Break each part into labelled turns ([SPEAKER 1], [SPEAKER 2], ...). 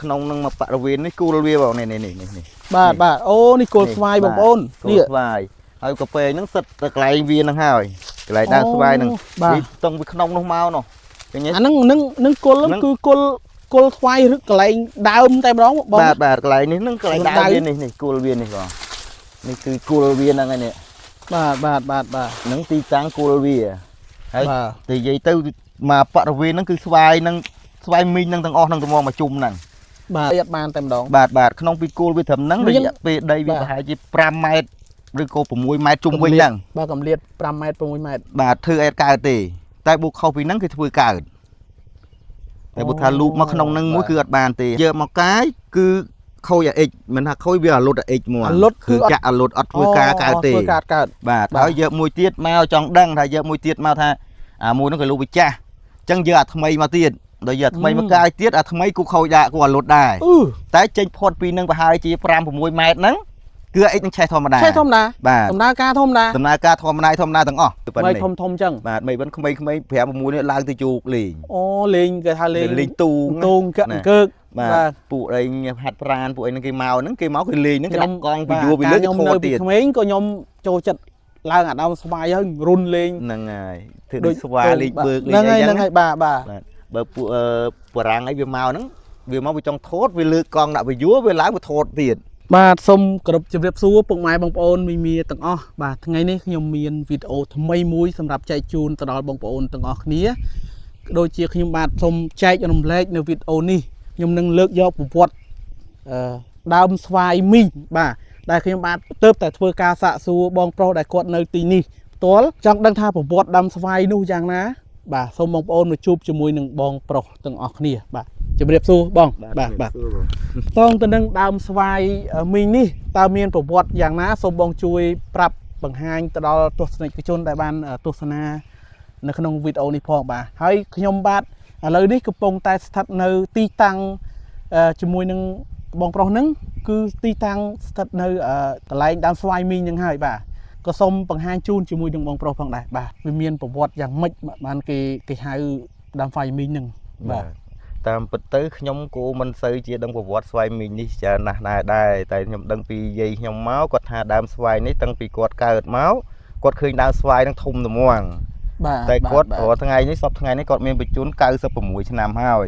[SPEAKER 1] ក្នុងនឹងមកបរិវេណនេះគូលវាបងនេះនេះនេះនេះ
[SPEAKER 2] បាទបាទអូនេះគល់ស្វាយបងប្អូន
[SPEAKER 1] គូល
[SPEAKER 2] នេះ
[SPEAKER 1] ស្វាយហើយកពែងហ្នឹងសិតតែកន្លែងវាហ្នឹងហើយកន្លែងដើមស្វាយហ្នឹង
[SPEAKER 2] បាទ
[SPEAKER 1] នេះតឹងពីក្នុងនោះមកនោះឃើញទេ
[SPEAKER 2] អាហ្នឹងនឹងនឹងគល់ហ្នឹងគឺគល់គល់ស្វាយឬកន្លែងដើមតែម្ដងបង
[SPEAKER 1] បាទបាទកន្លែងនេះហ្នឹងកន្លែងដើម
[SPEAKER 2] ដៅ
[SPEAKER 1] វានេះនេះគូលវានេះបងនេះគឺគូលវាហ្នឹងហើយនេះ
[SPEAKER 2] បាទបាទបាទបាទ
[SPEAKER 1] ហ្នឹងទីតាំងគូលវាហើយ
[SPEAKER 2] បាទ
[SPEAKER 1] និយាយទៅមកបរិវេណហ្នឹងគឺស្វាយហ្នឹងស្វាយមីងហ្នឹងទាំងអស់ហ្នឹងទៅមកមកជុំហ្នឹង
[SPEAKER 2] បាទអត់បានតែម្ដង
[SPEAKER 1] បាទបាទក្នុងពីគូលវាត្រឹមហ្នឹង
[SPEAKER 2] មាន
[SPEAKER 1] រយៈពេលដីវា
[SPEAKER 2] បាទ
[SPEAKER 1] ប្រហែលជា5ម៉ែត្រឬក៏6ម៉ែត្រជុំវិញហ្នឹង
[SPEAKER 2] បាទកម្រិត5ម៉ែត្រ6ម៉ែត្រ
[SPEAKER 1] បាទធ្វើអត់កើតទេតែបុកខុសពីហ្នឹងគឺធ្វើកើតតែបើថាលូកមកក្នុងហ្នឹងមួយគឺអត់បានទេយកមកកាយគឺខូចអាអិចមិនថាខូចវាអាលុតអាអិចមក
[SPEAKER 2] អាលុតគឺ
[SPEAKER 1] គឺ
[SPEAKER 2] អត់
[SPEAKER 1] ចាក់អាលុតអត់ធ្វើការកើតទេ
[SPEAKER 2] ធ្វើការកើត
[SPEAKER 1] បាទ
[SPEAKER 2] បាទ
[SPEAKER 1] ហើយយកមួយទៀតមកចង់ដឹងថាយកមួយទៀតមកថាអាមួយហ្នឹងក៏លូកវាចាស់អញ្ចឹងយកអាថ្មីមកទៀតដល់យកអាថ្មីមកកាយទៀតអាថ្មីគូខូចដែរគូអាលុតដែរ
[SPEAKER 2] អឺ
[SPEAKER 1] តែចេញផុតពីនឹងប្រហែលជា5 6ម៉ែត្រហ្នឹងគឺអាអិចនឹងឆេះធម្មតា
[SPEAKER 2] ឆេះធម្មតា
[SPEAKER 1] បាទ
[SPEAKER 2] ដំណើរការធម្មតា
[SPEAKER 1] ដំណើរការធម្មតាធម្មតាទាំងអស់ប៉ុណ្
[SPEAKER 2] មិន
[SPEAKER 1] ណេះ
[SPEAKER 2] ធំធំចឹង
[SPEAKER 1] បាទមិនវិញក្មេងៗ5 6នេះឡើងទៅជោគលេង
[SPEAKER 2] អូលេងគេថាលេង
[SPEAKER 1] លេងទូង
[SPEAKER 2] ទូងក
[SPEAKER 1] ណា
[SPEAKER 2] កើក
[SPEAKER 1] បាទពួកអីហាត់ប្រានពួកអីហ្នឹងគេមកហ្នឹងគេមកគេលេងហ្នឹងគេដាក់កង់ពី
[SPEAKER 2] បាទ
[SPEAKER 1] យួរពីលើគេ
[SPEAKER 2] កាលខ្ញុំ
[SPEAKER 1] ធေါ်ទៀត
[SPEAKER 2] នៅពីក្មេងក៏ខ្ញុំចូលចិត្តឡើងអាដើមស្វាយហើយរុនលេង
[SPEAKER 1] ហ្នឹងហើយធ្វើដូចស្វាលេងបើកលេង
[SPEAKER 2] ហ្នឹង
[SPEAKER 1] អីចឹង
[SPEAKER 2] ហើយហ្នឹងហើយបាទបាទ
[SPEAKER 1] បាទបើពួកអឺបារាំងអីវាមកហ្នឹងវាមកវាចង់ថតវាលើកកង់ដាក់វាយួរវាឡើងវាថតទៀត
[SPEAKER 2] បាទសូមគោរពជម្រាបសួរពុកម៉ែបងប្អូនមីមីទាំងអស់បាទថ្ងៃនេះខ្ញុំមានវីដេអូថ្មីមួយសម្រាប់ចែកជូនទៅដល់បងប្អូនទាំងអស់គ្នាដូចជាខ្ញុំបាទសូមចែករំលែកនៅវីដេអូនេះខ្ញុំនឹងលើកយកប្រវត្តិអឺដើមស្វាយមីងបាទដែលខ្ញុំបាទទើបតែធ្វើការសាកសួរបងប្រុសដែលគាត់នៅទីនេះផ្ទាល់ចង់ដឹងថាប្រវត្តិដើមស្វាយនោះយ៉ាងណាបាទសូមបងប្អូនមកជួបជាមួយនឹងបងប្រុសទាំងអស់គ្នាបាទជម្រាបសួរបងបាទបាទ តងទៅនឹងដើមស្វាយមីងនេះតើមានប្រវត្តិយ៉ាងណាសូមបងជួយប្រាប់បង្ហាញទៅដល់ទស្សនិកជនដែលបានទស្សនានៅក្នុងវីដេអូនេះផងបាទហើយខ្ញុំបាទឥឡូវនេះកំពុងតែស្ថិតនៅទីតាំងជាមួយនឹងបងប្រុសហ្នឹងគឺទីតាំងស្ថិតនៅកន្លែងដើមស្វាយមីងហ្នឹងហើយបាទក៏សូមបង្ហាញជូនជាមួយនឹងបងប្រុសផងដែរបាទវាមានប្រវត្តិយ៉ាងម៉េចបានគេគេហៅដើមស្វាយមីងហ្នឹងបាទ
[SPEAKER 1] តាមពិតទៅខ្ញុំគូមិនសូវជាដឹងប្រវត្តិស្វាយមីងនេះច្រើនណាស់ដែរដែរតែខ្ញុំដឹងពីយាយខ្ញុំមកគាត់ថាដើមស្វាយនេះតាំងពីគាត់កើតមកគាត់ឃើញដើមស្វាយនឹងធំត្មង
[SPEAKER 2] បាទ
[SPEAKER 1] តែគាត់
[SPEAKER 2] បាទ
[SPEAKER 1] រាល់ថ្ងៃនេះសប្តាហ៍ថ្ងៃនេះគាត់មានបញ្ជូន96ឆ្នាំហើយ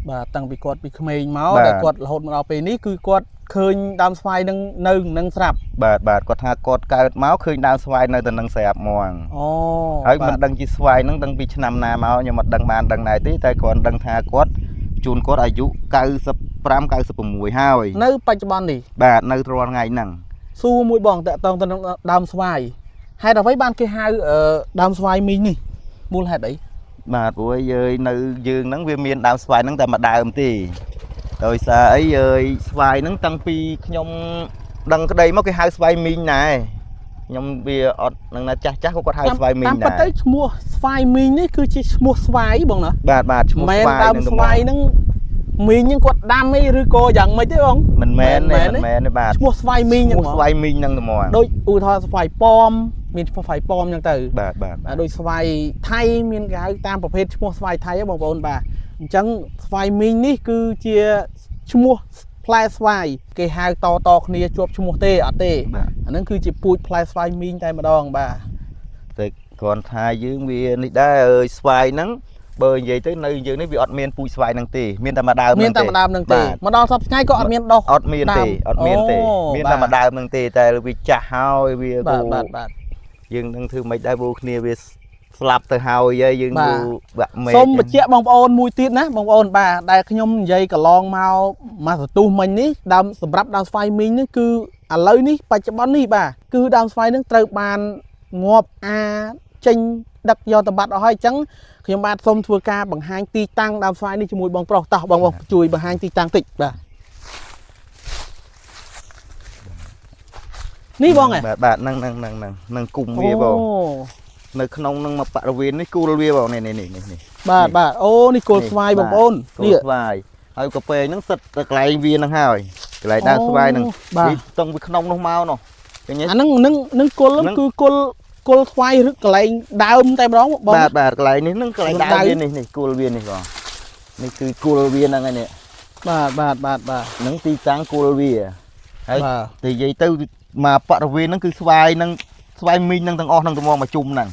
[SPEAKER 2] បាទតាំងពីគាត់ពីក្មេងមក
[SPEAKER 1] បាទ
[SPEAKER 2] ដែលគាត់រហូតមកដល់ពេលនេះគឺគាត់ឃើញដើមស្វាយនឹងនៅនឹងស្រាប់
[SPEAKER 1] បាទបាទគាត់ថាគាត់កើតមកឃើញដើមស្វាយនៅតែនឹងស្រាប់ហ្មង
[SPEAKER 2] អូ
[SPEAKER 1] ហើយ
[SPEAKER 2] បាទ
[SPEAKER 1] មិនដឹងជាស្វាយហ្នឹងដឹងពីឆ្នាំណាមកខ្ញុំអត់ដឹងបានដឹងដែរទេតែគាត់ដឹងថាគាត់ជូនគាត់អាយុ95 96ហើយ
[SPEAKER 2] នៅបច្ចុប្បន្ននេះ
[SPEAKER 1] បាទនៅរាល់ថ្ងៃហ្នឹង
[SPEAKER 2] សួរមួយបងតាក់តងទៅនឹងដើមស្វាយហេតុអ្វីបានគេហៅដើមស្វាយមីងនេះមូលហេតុអី
[SPEAKER 1] បាទព្រោះយើយនៅយើងហ្នឹងវាមានដើមស្វាយហ្នឹងតែមួយដើមទេដោយសារអីយើយស្វាយហ្នឹងតាំងពីខ្ញុំដឹងក្តីមកគេហៅស្វាយមីងដែរខ្ញុំវាអត់នឹងណាចាស់ចាស់ក៏គាត់ហៅស្វាយមីង
[SPEAKER 2] តាមពិត
[SPEAKER 1] ដែរ
[SPEAKER 2] ទៅឈ្មោះស្វាយមីងនេះគឺជាឈ្មោះស្វាយបងណា
[SPEAKER 1] បាទបាទឈ្មោះ
[SPEAKER 2] មែន
[SPEAKER 1] ស្វាយ
[SPEAKER 2] ដើម
[SPEAKER 1] ហ្នឹង
[SPEAKER 2] ស្វាយហ្នឹងមីងហ្នឹងគាត់ដាំអីឬក៏យ៉ាងម៉េចទេបង
[SPEAKER 1] មិនមែនទេ
[SPEAKER 2] មែន
[SPEAKER 1] មិនមែនទេបាទ
[SPEAKER 2] ឈ្មោះស្វាយមីង
[SPEAKER 1] ឈ្
[SPEAKER 2] ហ្នឹងហ្មង
[SPEAKER 1] មោះស្វាយមីងហ្នឹងតែហ្មង
[SPEAKER 2] ដូចឧទាហរណ៍ស្វាយប៉មមានឈ្មោះស្វាយប៉មអញ្ចឹងទៅ
[SPEAKER 1] បាទបាទ
[SPEAKER 2] បាទដូចស្វាយថៃមានគេហៅតាមប្រភេទឈ្មោះស្វាយថៃហ៎បងប្អូនបាទអញ្ចឹងស្វាយមីងនេះគឺជាឈ្មោះផ្លែស្វាយគេហៅតតគ្នាជាប់ឈ្មោះទេអត់ទេ
[SPEAKER 1] បាទ
[SPEAKER 2] អាហ្នឹងគឺជាពូជផ្លែស្វាយមីងតែម្ដងបាទ
[SPEAKER 1] តែគ្រាន់ថាយើងវានេះដែរអើយស្វាយហ្នឹងបើនិយាយទៅនៅយើងនេះវាអត់មានពូជស្វាយហ្នឹងទេមានតែមួយដើម
[SPEAKER 2] មានតែ
[SPEAKER 1] ហ្នឹង
[SPEAKER 2] ម្ដើមហ្នឹងទេ
[SPEAKER 1] បាទ
[SPEAKER 2] មកដល់សប្តាហ៍ថ្ងៃក៏អត់មានដុះ
[SPEAKER 1] អត់មានទេអត់មានទេ
[SPEAKER 2] អូ
[SPEAKER 1] មានតែមួយដើមហ្នឹងទេតែវាចាស់ហើយវា
[SPEAKER 2] បាទ
[SPEAKER 1] គូ
[SPEAKER 2] បាទបាទ
[SPEAKER 1] យើងនឹងធ្វើមិនដែរព្រោះគ្នាវាស្លាប់ទៅហើយហើយយើង
[SPEAKER 2] បាទ
[SPEAKER 1] គូបាក់មេ
[SPEAKER 2] សូមបញ្ជាក់បងប្អូនមួយទៀតណាបងប្អូនបាទដែលខ្ញុំនិយាយកន្លងមកមកសន្ទុះមិញនេះដើមសម្រាប់ដើមស្វាយមីងនេះគឺឥឡូវនេះបច្ចុប្បន្ននេះបាទគឺដើមស្វាយនឹងត្រូវបានងាប់អាចេញដឹកយកទៅបាត់អស់ហើយអញ្ចឹងខ្ញុំបាទសូមធ្វើការបង្ហាញទីតាំងដើមស្វាយនេះជាមួយបងប្រុសតោះបងប្រុសជួយបង្ហាញទីតាំងតិចបាទនេះបងហ៎
[SPEAKER 1] បាទបាទហ្នឹងហ្នឹងហ្នឹងហ្នឹងហ្នឹងគុំវាបងនៅក្នុងហ្នឹងមកបរិវេណនេះគូលវាបងនេះនេះនេះនេះ
[SPEAKER 2] បាទបាទអូនេះគល់ស្វាយបងប្អូន
[SPEAKER 1] គូ
[SPEAKER 2] នេះ
[SPEAKER 1] លស្វាយហើយកពែងហ្នឹងសិតតែកន្លែងវាហ្នឹងហើយកន្លែងដើមស្វាយហ្នឹង
[SPEAKER 2] បាទ
[SPEAKER 1] នេះតឹងពីក្នុងនោះមកនោះឃើញទេ
[SPEAKER 2] អាហ្នឹងនឹងនឹងគល់
[SPEAKER 1] ហ្នឹង
[SPEAKER 2] គឺគល់គល់ស្វាយឬកន្លែងដើមតែម្ដងបង
[SPEAKER 1] បាទបាទកន្លែងនេះហ្នឹងកន្លែងដើម
[SPEAKER 2] ដៅ
[SPEAKER 1] វានេះនេះគូលវានេះបងនេះគឺគូលវាហ្នឹងហើយនេះ
[SPEAKER 2] បាទបាទបាទបាទ
[SPEAKER 1] ហ្នឹងទីតាំងគល់វាហើយ
[SPEAKER 2] បាទ
[SPEAKER 1] តែនិយាយទៅមកបរិវេណហ្នឹងគឺស្វាយហ្នឹងស្វាយមីងហ្នឹងទាំងអស់ហ្នឹងទៅមកជុំហ្នឹង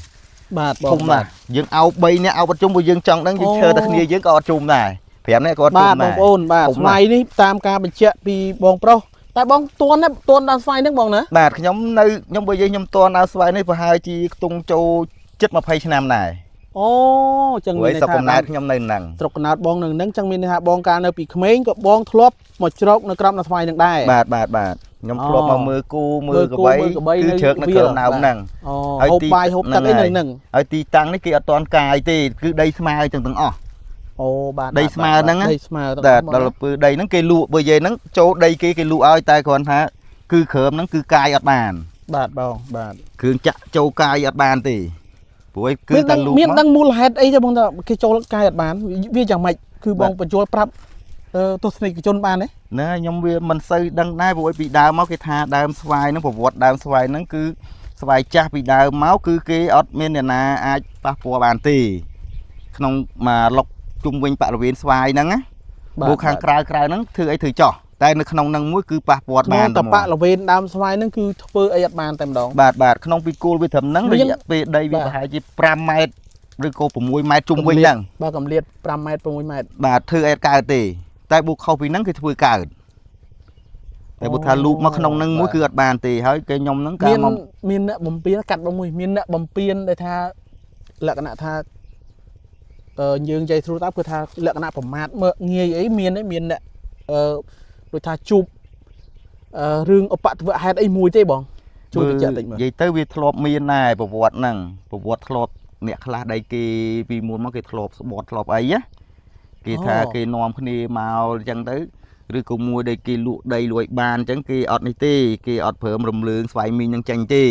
[SPEAKER 2] បាទបង
[SPEAKER 1] ធំណាស់យើងអោប3នាក់អោបអត់ជុំព្រោះយើងចង់ដឹងយើងឈើតែគ្នាយើងក៏អត់ជុំដែរ5នាក់ក៏អត់ជុ
[SPEAKER 2] បាទ
[SPEAKER 1] ំដែរ
[SPEAKER 2] បងប្អូនបាទ
[SPEAKER 1] ធំណាស់
[SPEAKER 2] ស្វ័យនេះតាមការបញ្ជាក់ពីបងប្រុសតែបងតន់ណាតន់ដល់ស្វ័យហ្នឹងបងណា
[SPEAKER 1] បាទខ្ញុំនៅខ្ញុំបើនិយាយខ្ញុំតន់ដល់ស្វាយនេះប្រហែលជាខ្ទង់ចូលជិត20ឆ្នាំដែរ
[SPEAKER 2] អូចឹង
[SPEAKER 1] ព្រោះ
[SPEAKER 2] មានន័យថា
[SPEAKER 1] ឯស្រុកកំណើតខ្ញុំនៅហ្នឹង
[SPEAKER 2] ស្រុកកំណើតបងនៅហ្នឹងចឹងមានន័យថាបងកាលនៅពីក្មេងក៏បងធ្លាប់មកជ្រកនៅក្រោមដល់ស្វ័យហ្នឹងដែរ
[SPEAKER 1] បាទបាទបាទខ្ញុំ
[SPEAKER 2] អូ
[SPEAKER 1] ធ្លាប់មកមើលគូមើល
[SPEAKER 2] មើលគូ
[SPEAKER 1] កបី
[SPEAKER 2] មើលក្របី
[SPEAKER 1] គឺ
[SPEAKER 2] នៅ
[SPEAKER 1] ជ្រើកនៅក្រោម
[SPEAKER 2] វាល
[SPEAKER 1] ដើមហ្នឹង
[SPEAKER 2] អូ
[SPEAKER 1] ហើយទី
[SPEAKER 2] ហូបបាយហូបទឹកអី
[SPEAKER 1] ហ្នឹងហើយ
[SPEAKER 2] នៅហ្នឹង
[SPEAKER 1] ហើយទីតាំងនេះគេអត់ទាន់កាយទេគឺដីស្មើទាំងទាំងអស់
[SPEAKER 2] អូបាទ
[SPEAKER 1] ដីស្មើហ្នឹងណា
[SPEAKER 2] ដីស្មើទាំង
[SPEAKER 1] តែ
[SPEAKER 2] អស់បង
[SPEAKER 1] ដល់ពេលដីហ្នឹងគេលក់បើនិយាយហ្នឹងចូលដីគេគេលក់ឲ្យតែគ្រាន់ថាគឺក្រើមហ្នឹងគឺកាយអត់បាន
[SPEAKER 2] បាទបងបាទ
[SPEAKER 1] គ្រឿងចាក់ចូលកាយអត់បានទេព្រោះឯគឺ
[SPEAKER 2] មាន
[SPEAKER 1] តែលូក
[SPEAKER 2] ដឹងមាន
[SPEAKER 1] មក
[SPEAKER 2] ដឹងមូលហេតុអីទេបងថាគេចូលកាយអត់បានវាយ៉ាងម៉េចគឺបងបញ្យល់ប្រាប់ទស្សនិកជនបានទេ
[SPEAKER 1] ណាខ្ញុំវាមិនសូវដឹងដែរព្រោះឯពីដើមមកគេថាដើមស្វាយហ្នឹងប្រវត្តិដើមស្វាយហ្នឹងគឺស្វាយចាស់ពីដើមមកគឺគេអត់មានអ្នកណាអាចប៉ះពាល់បានទេក្នុងមួយឡុកជុំវិញបរិវេណស្វាយហ្នឹងណាព្រោះខាងក្រៅក្រៅហ្នឹងធ្វើអីធ្វើចោះតែនៅក្នុងហ្នឹងមួយគឺប៉ះពាល់
[SPEAKER 2] បា
[SPEAKER 1] បាន
[SPEAKER 2] នតបៈលវេនដើមស្វាយហ្នឹងគឺធ្វើអីអត់បានតែម្ដង
[SPEAKER 1] បាទបាទក្នុងពីគោលវាត្រឹមហ្នឹង
[SPEAKER 2] មាន
[SPEAKER 1] រយៈពេលដីវា
[SPEAKER 2] បាទ
[SPEAKER 1] ប្រហែលជា5ម៉ែត្រឬក៏6ម៉ែត្រជុំវិញហ្នឹង
[SPEAKER 2] បាទកម្រិត5ម៉ែត្រ6ម៉ែត្រ
[SPEAKER 1] បាទធ្វើអីអត់កើតទេតែបុកខុសពីហ្នឹងគឺធ្វើកើតតែបើថាលូកមកក្នុងហ្នឹងមួយគឺអត់បានទេហើយគេខ្ញុំហ្នឹងកា
[SPEAKER 2] មាន
[SPEAKER 1] លមក
[SPEAKER 2] មានអ្នកបំពេញកាត់បងមួយមានអ្នកបំពេញដែលថាលក្ខណៈថាយើងនិយាយស្រួលតាមគឺថាលក្ខណៈប្រមាថមើលងាយអីមានទេមានអ្នកអឺដូចថាជួបរឿងឧបទ្ទវហេតុអីមួយទេបងជួយបញ្ជាក់តិចមើល
[SPEAKER 1] និយាយទៅវាធ្លាប់មានដែរប្រវត្តិហ្នឹងប្រវត្តិធ្លាប់អ្នកខ្លះដីគេពីមុនមកគេធ្លាប់ស្បត់ធ្លាប់អីណាគេថាគេនាំគ្នាមកអញ្ចឹងទៅឬក៏មួយដីគេលក់ដីលួចបានអញ្ចឹងគេអត់នេះទេគេអត់ព្រមរំលើងស្វ័យមីងនឹងចាញ់ទេ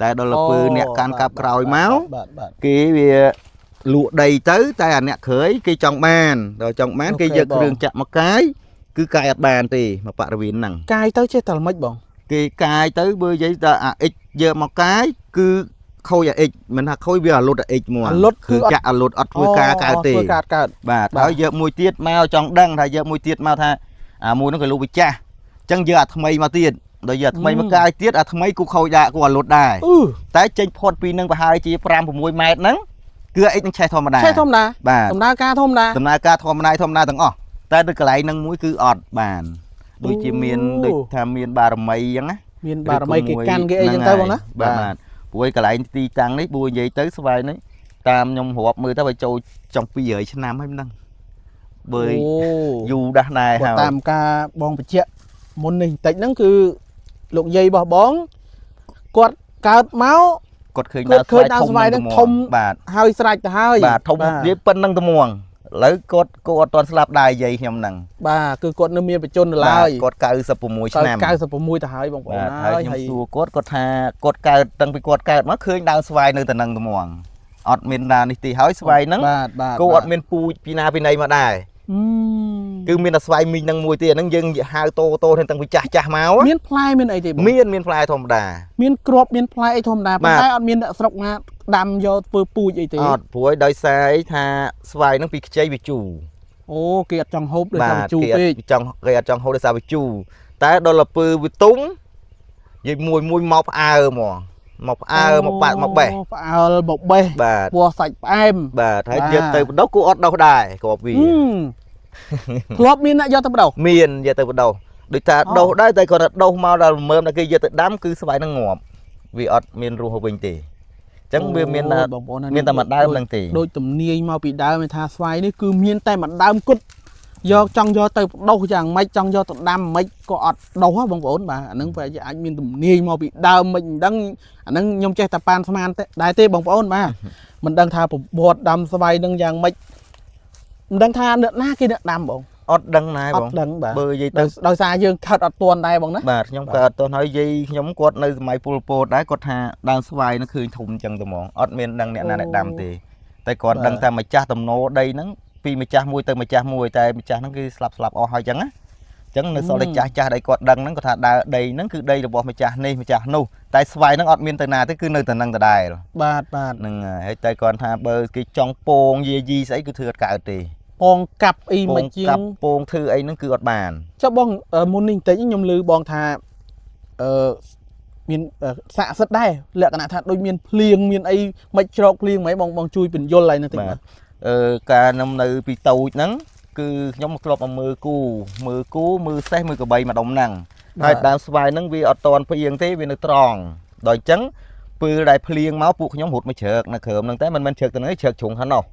[SPEAKER 1] តែដល់ទៅពេលអ្នកកាន់កាប់ក្រោយមក
[SPEAKER 2] បាទបាទ
[SPEAKER 1] គេវាលក់ដីទៅតែអាអ្នកក្រោយគេចង់បានដល់ចង់បាន
[SPEAKER 2] អូខេ
[SPEAKER 1] គេយក
[SPEAKER 2] បង
[SPEAKER 1] គ្រឿងចាក់មកកាយគឺកាយអត់បានទេមកបរិវេណហ្នឹង
[SPEAKER 2] កាយទៅចេះតែល្មិចបង
[SPEAKER 1] គេកាយទៅបើនិយាយថាអាអិចយកមកកាយគឺខូចអាអិចមិនថាខូចវាអាលុតអាអិចមក
[SPEAKER 2] អាលុតគឺ
[SPEAKER 1] គឺ
[SPEAKER 2] អត់
[SPEAKER 1] ចាក់អាលុតអត់ធ្វើការកើតទេ
[SPEAKER 2] ធ្វើការកើត
[SPEAKER 1] បាទ
[SPEAKER 2] បាទ
[SPEAKER 1] ហើយយកមួយទៀតមកចង់ដឹងថាយកមួយទៀតមកថាអាមួយហ្នឹងក៏លុបវាចាស់អញ្ចឹងយកអាថ្មីមកទៀតដល់យកអាថ្មីមកកាយទៀតអាថ្មីគូខូចដែរគូអាលុតដែរ
[SPEAKER 2] អឺ
[SPEAKER 1] តែចេញផុតពីនឹងប្រហែលជា5 6ម៉ែត្រហ្នឹងគឺអាអិចនឹងឆេះធម្មតា
[SPEAKER 2] ឆេះធម្មតា
[SPEAKER 1] បាទ
[SPEAKER 2] ដំណើរការធម្មតា
[SPEAKER 1] ដំណើរការធម្មតាធម្មតាទាំងអស់តែនៅកន្លែងហ្នឹងមួយគឺអត់បានដូចជាមាន
[SPEAKER 2] អូ
[SPEAKER 1] ដូចថាមានបារមីអញ្ចឹងណា
[SPEAKER 2] មានបារមីគេកាន់គេអីចឹងទៅបងណា
[SPEAKER 1] បាទបាទព្រោះឯកន្លែងទីតាំងនេះបួនិយាយទៅស្វ័យនេះតាមខ្ញុំរាប់មើលទៅវាចូលចង់200ឆ្នាំហើយមិនដឹងបើ
[SPEAKER 2] អូ
[SPEAKER 1] យូរដាស់ដែរ
[SPEAKER 2] បើ
[SPEAKER 1] ហើយ
[SPEAKER 2] តាមការបងបញ្ជាក់មុននេះបន្តិចហ្នឹងគឺលោកយាយរបស់បងគាត់កើតមក
[SPEAKER 1] គាត់ឃើញ
[SPEAKER 2] គាត់ឃើញដើមស្វាយហ្នឹងធំ
[SPEAKER 1] បាទ
[SPEAKER 2] ហើយស្រេចទៅហើយ
[SPEAKER 1] បាទធំវាប៉ុណ្្នឹងត្មងឥឡូវគាត់ក៏អត់ទាន់ស្លាប់ដែរយាយខ្ញុំហ្នឹង
[SPEAKER 2] បាទគឺគាត់នៅមានបច្ចុប្បន្ននៅឡើយ
[SPEAKER 1] បាទគាត់96ឆ្នាំ
[SPEAKER 2] 96ទៅហើយបងប្អូន
[SPEAKER 1] បាទ
[SPEAKER 2] ហើយ
[SPEAKER 1] ហើយខ្ញុំសួរគាត់គាត់ថាគាត់កើតតាំងពីគាត់កើតមកឃើញដើមស្វាយនៅតែនឹងត្មងអត់មានណានេះទេហើយស្វាយហ្នឹង
[SPEAKER 2] បាទបាទ
[SPEAKER 1] គោអត់មានពូជពីណាពីណីមកដែរ
[SPEAKER 2] អឺ
[SPEAKER 1] គឺមានតែស្វាយមីងនឹងមួយទេអាហ្នឹងយើងហៅតូតូតាំងពីចាស់ចាស់មក
[SPEAKER 2] មានផ្លែមានអីទេបង
[SPEAKER 1] មានមានផ្លែធម្មតា
[SPEAKER 2] មានគ្រាប់មានផ្លែអីធម្មតា
[SPEAKER 1] បាទ
[SPEAKER 2] ប៉ុន្តែអត់មានអ្នកស្រុកណាដាំយកធ្វើពូជអីទេ
[SPEAKER 1] អត់ព្រោះដោយសារអីថាស្វាយហ្នឹងពីខ្ចីវាជូរ
[SPEAKER 2] អូគេអត់ចង់ហូបដោយសារវាជូរ
[SPEAKER 1] គេអ
[SPEAKER 2] ពេក
[SPEAKER 1] ត់ចង់គេអត់ចង់ហូបដោយសារវាជូរតែដល់លពើវាទុំនិយាយមួយមួយមកផ្អើហ្មងមកផ្អើមកបាក់មកបេះ
[SPEAKER 2] អូផ្អើលមកបេះ
[SPEAKER 1] បាទ
[SPEAKER 2] ពណ៌សាច់ផ្អែម
[SPEAKER 1] បាទហើយ
[SPEAKER 2] បាទ
[SPEAKER 1] យកទៅបដោះគូអត់ដោះដែរគ្រាប់វា
[SPEAKER 2] ហឹមធ្លាប់មានអ្នកយកទៅបដោះ
[SPEAKER 1] មានយកទៅបដោះដូចថា
[SPEAKER 2] អូ
[SPEAKER 1] ដោះដែរតែគាត់ថាដោះមកដល់មើមដល់គេយកទៅដាំគឺស្វាយហ្នឹងងាប់វាអត់មានរស់វិញទេអញ្ចឹងវាមានតែ
[SPEAKER 2] អូបងប្អូនណា
[SPEAKER 1] មានតែមួយដើមហ្នឹងទេ
[SPEAKER 2] ដូចទំនាយមកពីដើមថាស្វាយនេះគឺមានតែមួយដើមគត់យកចង់យកទៅបដោះយ៉ាងម៉េចចង់យកទៅដាំម៉េចក៏អត់ដោះហ៎បងប្អូនបាទអាហ្នឹងវាអាចមានទំនាយមកពីដើមមិនដឹងអាហ្នឹងខ្ញុំចេះតែប៉ានស្មានទេដែរទេបងប្អូនបាទមិនដឹងថាប្រវត្តិដាំស្វាយហ្នឹងយ៉ាងម៉េចមិនដឹងថាអ្នកណាគេអ្នកដាំបង
[SPEAKER 1] អត់ដឹងណា
[SPEAKER 2] អ
[SPEAKER 1] បង
[SPEAKER 2] ត់ដឹងបាទ
[SPEAKER 1] បើនិយាយទៅ
[SPEAKER 2] ដោយដោយសារយើងខិតអត់ទាន់ដែរបងណា
[SPEAKER 1] បាទខ្ញុំក៏អត់ទាន់ហើយយាយខ្ញុំគាត់នៅសម័យពលពតដែរគាត់ថាដើមស្វាយហ្នឹងឃើញធំអញ្ចឹងតែហ្មងអត់មានដឹងអ្នកណាអ្នកដាំទេតែគាត់ដឹងថាម្ចាស់តំណោដីហ្នឹងពីម្ចាស់មួយទៅម្ចាស់មួយតែម្ចាស់ហ្នឹងគឺស្លាប់ស្លាប់អស់ហើយអញ្ចឹងណាអញ្ចឹងនៅសល់តែចាស់ចាស់ដែលគាត់ដឹងហ្នឹងគាត់ថាដើរដីហ្នឹងគឺដីរបស់ម្ចាស់នេះម្ចាស់នោះតែស្វាយហ្នឹងអត់មានទៅណាទេគឺនៅតែហ្នឹងដដែល
[SPEAKER 2] បាទបាទ
[SPEAKER 1] ហ្នឹងហើយហើយតែគាត់ថាបើគេចង់ពងយាយីស្អីគឺធ្វើអត់កើតទេ
[SPEAKER 2] ពងកាប់អី
[SPEAKER 1] ព
[SPEAKER 2] មិនជាង
[SPEAKER 1] ងកាប់ពងធ្វើអីហ្នឹងគឺអត់បាន
[SPEAKER 2] ចុះបងមុននេះបន្តិចខ្ញុំឮបងថាអឺមានស័ក្តិសិទ្ធិដែរលក្ខណៈថាដូចមានភ្លៀងមានអីមិនច្រកភ្លៀងហ្មងបងបងជួយពន្យល់ឲ្យនឹងតិច
[SPEAKER 1] បាទ
[SPEAKER 2] បាទ
[SPEAKER 1] ការខ្ញុំនៅពីតូចហ្នឹងគឺខ្ញុំធ្លាប់មកមើលគូមើលគូមើលសេះមើលក្របីម្ដុំហ្នឹងហើយដើមស្វាយហ្នឹងវាអត់តន់ផ្អៀងទេវានៅត្រង់ដល់អញ្ចឹងពេលដែលភ្លៀងមកពួកខ្ញុំរត់មកជ្រើកនៅក្រោមហ្នឹងតែមិនមែនជ្រើកទៅហ្នឹងទេជ្រើកជ្រុងខាងនោះ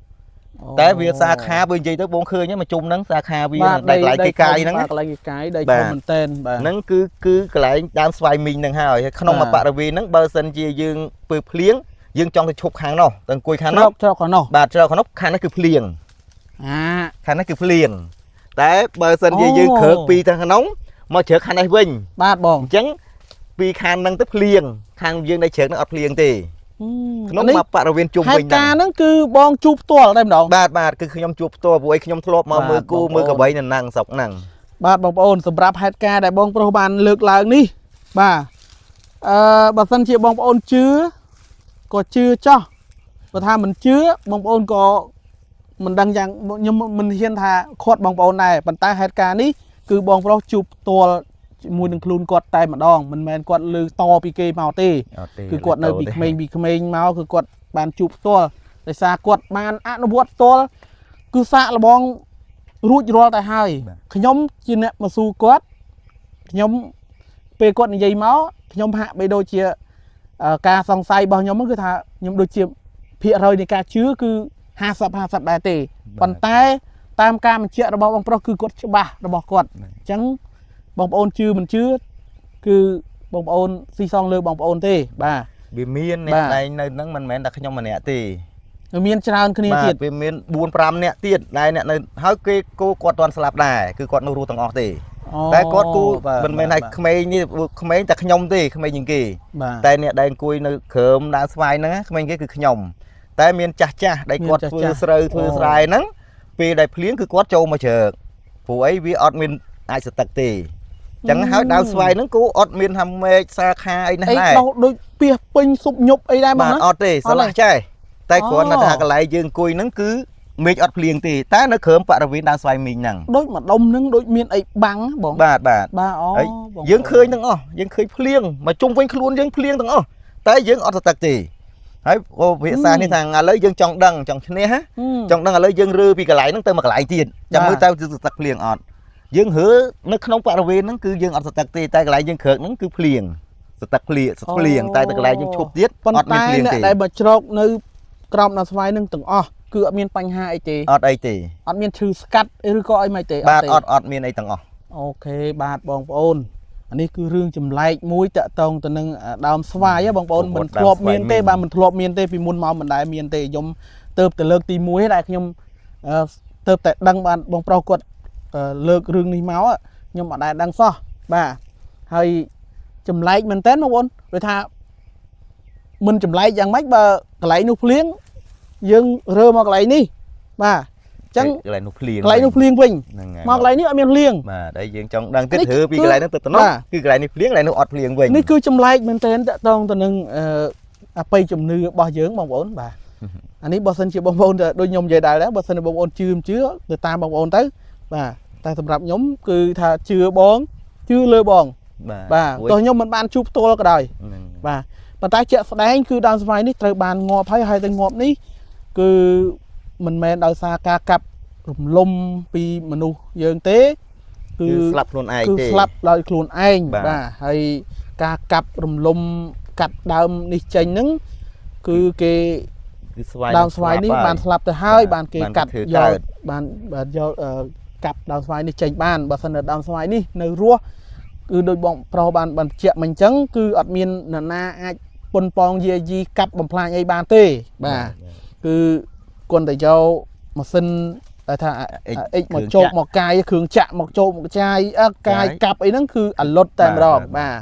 [SPEAKER 1] តែវាសាខាបើនិយាយទៅបងឃើញហ្នឹងមកជុំហ្នឹងសាខាវា
[SPEAKER 2] បាទ
[SPEAKER 1] ដែលកន្លែងគេកាយហ្នឹងណា
[SPEAKER 2] បាទកន្លែងគេកាយដី
[SPEAKER 1] បាទ
[SPEAKER 2] ធំមែនតែនបាទ
[SPEAKER 1] ហ្នឹងគឺគឺកន្លែងដើមស្វាយមីងហ្នឹងហើយហើយក្នុង
[SPEAKER 2] បាទ
[SPEAKER 1] មួយបរិវេណហ្នឹងបើសិនជាយើងពេលភ្លៀងយើងចង់ទៅឈប់ខាងនោះទៅអង្គុយខាងនោះ
[SPEAKER 2] ច្រកច្រកខាងនោះ
[SPEAKER 1] បាទជ្រកខាងនោះខាងនេះគឺភ្លៀង
[SPEAKER 2] អា
[SPEAKER 1] ខាងនេះគឺភ្លៀងតែបើសិនជា
[SPEAKER 2] អូ
[SPEAKER 1] យើងគ្រើកពីខាងក្នុងមកជ្រើកខាងនេះវិញ
[SPEAKER 2] បាទបង
[SPEAKER 1] អញ្ចឹងពីខាងហ្នឹងទៅភ្លៀងខាងយើងដែលជ្រើកហ្នឹងអត់ភ្លៀងទេក្នុង
[SPEAKER 2] នេះ
[SPEAKER 1] មួយបរិវេណជុំ
[SPEAKER 2] ហេ
[SPEAKER 1] វិញ
[SPEAKER 2] តុការ
[SPEAKER 1] ហ្នឹង
[SPEAKER 2] ណ៍ហ្នឹងគឺបងជួបផ្ទាល់តែម្ដង
[SPEAKER 1] បាទបាទគឺខ្ញុំជួបផ្ទាល់ព្រោះអីខ្ញុំធ្លាប់មក
[SPEAKER 2] បាទ
[SPEAKER 1] មើលគូ
[SPEAKER 2] បងប្អូន
[SPEAKER 1] មើលក្របីនៅហ្នឹងស្រុកហ្នឹង
[SPEAKER 2] បាទបងប្អូនសម្រាប់ហេតុការណ៍ដែលបងប្រុសបានលើកឡើងនេះបាទអឺបើសិនជាបងប្អូនជឿក៏ជឿចោះបើថាមិនជឿបងប្អូនក៏មិនដឹងយ៉ាងខ្ញុំមិនហ៊ានថាខាត់បងប្អូនដែរប៉ុន្តែហេតុការណ៍នេះគឺបងប្រុសជួបផ្ទាល់ជាមួយនឹងខ្លួនគាត់តែម្ដងមិនមែនគាត់លើតពីគេមកទេ
[SPEAKER 1] អត់ទេ
[SPEAKER 2] គឺគាត់នៅពីក្មេងពីក្មេងមកគឺគាត់បានជួបផ្ទាល់ដោយសារគាត់បានអនុវត្តផ្ទាល់គឺសាកល្បងរួចរាល់ទៅហើយខ្ញុំជាអ្នកមកស៊ូគាត់ខ្ញុំពេលគាត់និយាយមកខ្ញុំហាក់បីដូចជាការសង្ស័យរបស់ខ្ញុំហ្នឹងគឺថាខ្ញុំដូចជាភាគរយនៃការជឿគឺ50 50ដែរទេប៉ុន្តែតាមការបញ្ជាក់របស់បងប្រុសគឺគាត់ច្បាស់របស់គាត់អញ្ចឹងបងប្អូនជឿមិនជឿគឺបងប្អូនស៊ីសងលើបងប្អូនទេបាទ
[SPEAKER 1] វាមានអ្នក
[SPEAKER 2] បាទ
[SPEAKER 1] ឯងនៅហ្នឹងមិនមែនតែខ្ញុំម្នាក់ទេ
[SPEAKER 2] វាមានច្រើនគ្នា
[SPEAKER 1] បាទ
[SPEAKER 2] ទៀត
[SPEAKER 1] វាមាន4 5នាក់ទៀតដែលអ្នកនៅហើយគេគោគាត់ទាន់ស្លាប់ដែរគឺគាត់នៅរស់ទាំងអស់ទេតែគាត់គូមិនមែនថាក្មេងនេះក្មេងតែខ្ញុំទេក្មេងជាងគេ
[SPEAKER 2] បាទ
[SPEAKER 1] តែអ្នកដែលអង្គុយនៅក្រោមដើមស្វាយហ្នឹងណាក្មេងគេគឺខ្ញុំតែមានចាស់ចាស់ដែលគាត់
[SPEAKER 2] មាន
[SPEAKER 1] ធ្វើ
[SPEAKER 2] ចាស់ៗ
[SPEAKER 1] ស្រូវធ្វើ
[SPEAKER 2] អូ
[SPEAKER 1] ស្រែហ្នឹងពេលដែលភ្លៀងគឺគាត់ចូលមកជ្រើកព្រោះអីវាអត់មានអាចសទឹកទេអញ្ចឹងហើយដើមស្វាយហ្នឹងគូអត់មានថាមែកសាខាអីណាស់
[SPEAKER 2] អី
[SPEAKER 1] ដែរ
[SPEAKER 2] ដោះដូចពីសពេញស៊ុបញប់អីដែរបង
[SPEAKER 1] បាទ
[SPEAKER 2] ណា
[SPEAKER 1] អត់ទេស្រឡះចេះតែ
[SPEAKER 2] អូ
[SPEAKER 1] គ្រាន់តែថាកន្លែងយើងអង្គុយហ្នឹងគឺមេឃអត់ភ្លៀងទេតែនៅក្រោមបរិវេណដើមស្វាយមីងហ្នឹង
[SPEAKER 2] ដូចម្ដុំហ្នឹងដូចមានអីបាំងណាបង
[SPEAKER 1] បាទបាទ
[SPEAKER 2] បាទអូ
[SPEAKER 1] ហើយ
[SPEAKER 2] បង
[SPEAKER 1] យើងឃើញទាំងអស់យើងឃើញភ្លៀងមកជុំវិញខ្លួនយើងភ្លៀងទាំងអស់តែយើងអត់សទឹកទេហើយអូវិសានេះថាឥឡូវយើងចង់ដឹងចង់ឈ្នះណា
[SPEAKER 2] ហឹម
[SPEAKER 1] ចង់ដឹងឥឡូវយើងរើពីកន្លែងហ្នឹងទៅមកកន្លែងទៀតចាំមើល
[SPEAKER 2] បាទ
[SPEAKER 1] តើសទឹកភ្លៀងអត់យើងរើនៅក្នុងបរិវេណហ្នឹងគឺយើងអត់សទឹកទេតែកន្លែងយើងគ្រើកហ្នឹងគឺភ្លៀងសទឹកភ្លៀងសទឹកភ្លៀងតែទៅកន្លែងយើងឈប់ទៀត
[SPEAKER 2] ប៉ុន្
[SPEAKER 1] អត់មាន
[SPEAKER 2] តែ
[SPEAKER 1] ភ្លៀងទេ
[SPEAKER 2] អ្នកដែលមកជ្រកនៅក្រោមដើមស្វាយហ្នឹងទាំងអស់គឺអត់មានបញ្ហាអីទេ
[SPEAKER 1] អត់អីទេ
[SPEAKER 2] អត់មានឈឺស្កាត់ឬក៏អីមិនទេ
[SPEAKER 1] បាទ
[SPEAKER 2] ទេ
[SPEAKER 1] អត់អត់មានអីទាំងអស់
[SPEAKER 2] អូខេបាទបងប្អូនអានេះគឺរឿងចម្លែកមួយតាក់ទងទៅនឹងដើមស្វាយហ៎បងប្អូនមិនធ្លាប់មានទេបាទមិនធ្លាប់មានទេពីមុនមកមិនដែលមានទេខ្ញុំទៅទៅលើកទី1ដែលខ្ញុំទៅតែដឹងបានបងប្រុសគាត់លើករឿងនេះមកខ្ញុំអត់ដែលដឹងសោះបាទហើយចម្លែកមែនតើបងប្អូនដូចថាមិនចម្លែកយ៉ាងម៉េចបើកន្លែងនោះភ្លៀងយើងរើមកកន្លែងនេះបាទអញ្ចឹង
[SPEAKER 1] កន្លែងនោះភ្លៀង
[SPEAKER 2] កន្លែងនោះភ្លៀងវិញ
[SPEAKER 1] ហ្នឹងហើយ
[SPEAKER 2] មកកន្លែងនេះអត់មានភ្លៀង
[SPEAKER 1] បាទហើយយើងចង់ដឹងទៀត
[SPEAKER 2] នេះ
[SPEAKER 1] រើពីកន្លែងហ្នឹងទៅទៅនោះ
[SPEAKER 2] បាទ
[SPEAKER 1] គឺកន្លែងនេះភ្លៀងកន្លែងនោះអត់ភ្លៀងវិញ
[SPEAKER 2] នេះគឺចម្លែកមែនទែនតកតងទៅនឹងអបិយជំនឿរបស់យើងបងប្អូនបាទអានេះបើសិនជាបងប្អូនទៅដូចខ្ញុំនិយាយដែរបើសិនជាបងប្អូនជឿមិនជឿទៅតាមបងប្អូនទៅបាទតែសម្រាប់ខ្ញុំគឺថាជឿបងជឿលើបង
[SPEAKER 1] បាទ
[SPEAKER 2] បាទទោះខ្ញុំមិនបានជួបផ្ទាល់ក៏ដោយ
[SPEAKER 1] ហ្នឹង
[SPEAKER 2] បាទប៉ុន្តែជាក់ស្ដែងគឺដើមស្វាយនេះត្រូវបានងាប់ហើយហើយទៅងាប់នេះគឺមិនមែនដោយសារការកាប់រំលំពីមនុស្សយើងទេ
[SPEAKER 1] គឺស្លាប់ខ្លួនឯង
[SPEAKER 2] គឺ
[SPEAKER 1] ទេ
[SPEAKER 2] ស្លាប់ដោយខ្លួនឯង
[SPEAKER 1] បាទ
[SPEAKER 2] បាទហើយការកាប់រំលំកាត់ដើមនេះចេញហ្នឹងគឺគេ
[SPEAKER 1] គឺស្វាយ
[SPEAKER 2] ដើមស្វាយនេះបានស្លាប់ទៅហើយ
[SPEAKER 1] បាទ
[SPEAKER 2] បានគេ
[SPEAKER 1] បាន
[SPEAKER 2] កាត់
[SPEAKER 1] ធ្វើ
[SPEAKER 2] យក
[SPEAKER 1] កើត
[SPEAKER 2] បានបានយកកាប់ដើមស្វាយនេះចេញបានបើសិនតែដើមស្វាយនេះនៅរស់គឺដូចបងប្រុសបានបានបញ្ជាក់មកអញ្ចឹងគឺអត់មាននរណាអាចប៉ុនប៉ងយាយីកាប់បំផ្លាញអីបានទេបាទគឺគាត់តែយកម៉ាស៊ីនដែលថា
[SPEAKER 1] អិច
[SPEAKER 2] អិចមក
[SPEAKER 1] គ្រឿង
[SPEAKER 2] ជោគ
[SPEAKER 1] ចក្រ
[SPEAKER 2] មកកាយគ្រឿងចាក់មកជោគមកចាយអើកាយ
[SPEAKER 1] កាយ
[SPEAKER 2] កាប់អីហ្នឹងគឺអាលុតតែម្ដង
[SPEAKER 1] បាទ
[SPEAKER 2] បាទ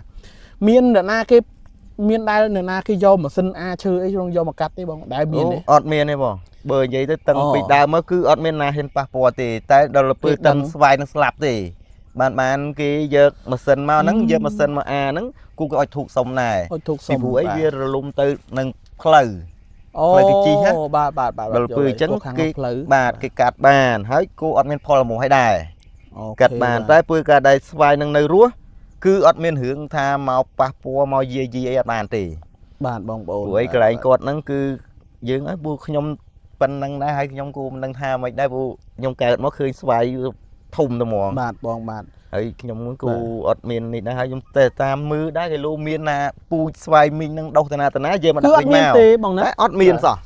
[SPEAKER 2] មាននរណាគេមានដែលនរណាគេយកម៉ាស៊ីនអាឈើអីក្នុងយកមកកាត់ទេបងដែលមានទេ
[SPEAKER 1] អូអត់មានទេបងបើនិយាយទៅតឹង
[SPEAKER 2] អូ
[SPEAKER 1] ពីដើមមកគឺអត់មានណាហ៊ានប៉ះពាល់ទេតែដល់ពេល
[SPEAKER 2] គេដឹង
[SPEAKER 1] តឹងស្វាយនឹងស្លាប់ទេបានបានគេយកម៉ាស៊ីនមកហ្នឹងយកម៉ាស៊ីនមកអាហ្នឹងគូគេឲ្យធូកសុំដែរ
[SPEAKER 2] អុចធូកសុំ
[SPEAKER 1] ពីព្រោះអី
[SPEAKER 2] បាទ
[SPEAKER 1] វារលំទៅនឹងផ្លូវ
[SPEAKER 2] អូ
[SPEAKER 1] ផ្លូវគេជិះណា
[SPEAKER 2] បាទបាទបាទ
[SPEAKER 1] ដល់ពេលអញ្ចឹង
[SPEAKER 2] ខាង
[SPEAKER 1] គេ
[SPEAKER 2] ផ្លូវ
[SPEAKER 1] បាទគេកាត់បានហើយគោអត់មានផលរមាស់ឲ្យដែរ
[SPEAKER 2] អូខេ
[SPEAKER 1] កាត់បានតែពេលកាដែលស្វាយនឹងនៅរស់គឺអត់មានរឿងថាមកប៉ះពាល់មកយាយីអីអត់បានទេ
[SPEAKER 2] បាទបងប្អូន
[SPEAKER 1] ព្រោះអីកន្លែងគាត់ហ្នឹងគឺយើងឲ្យពួកខ្ញុំប៉ុណ្្នឹងដែរហើយខ្ញុំគូមិនដឹងថាមិនដែរព្រោះខ្ញុំកើតមកឃើញស្វាយធំតែហ្មង
[SPEAKER 2] បាទបងបាទ
[SPEAKER 1] ហើយខ្ញុំគូអត់មាននេះដែរហើយខ្ញុំតែតាមមើលដែរគេលោមានណាពូជស្វាយមីងនឹងដុះតាណាតាណាយើងមក
[SPEAKER 2] គឺ
[SPEAKER 1] ដាក់វិញ
[SPEAKER 2] អត់មាន
[SPEAKER 1] មក
[SPEAKER 2] ទេបងណា
[SPEAKER 1] តែអត់មានសោះ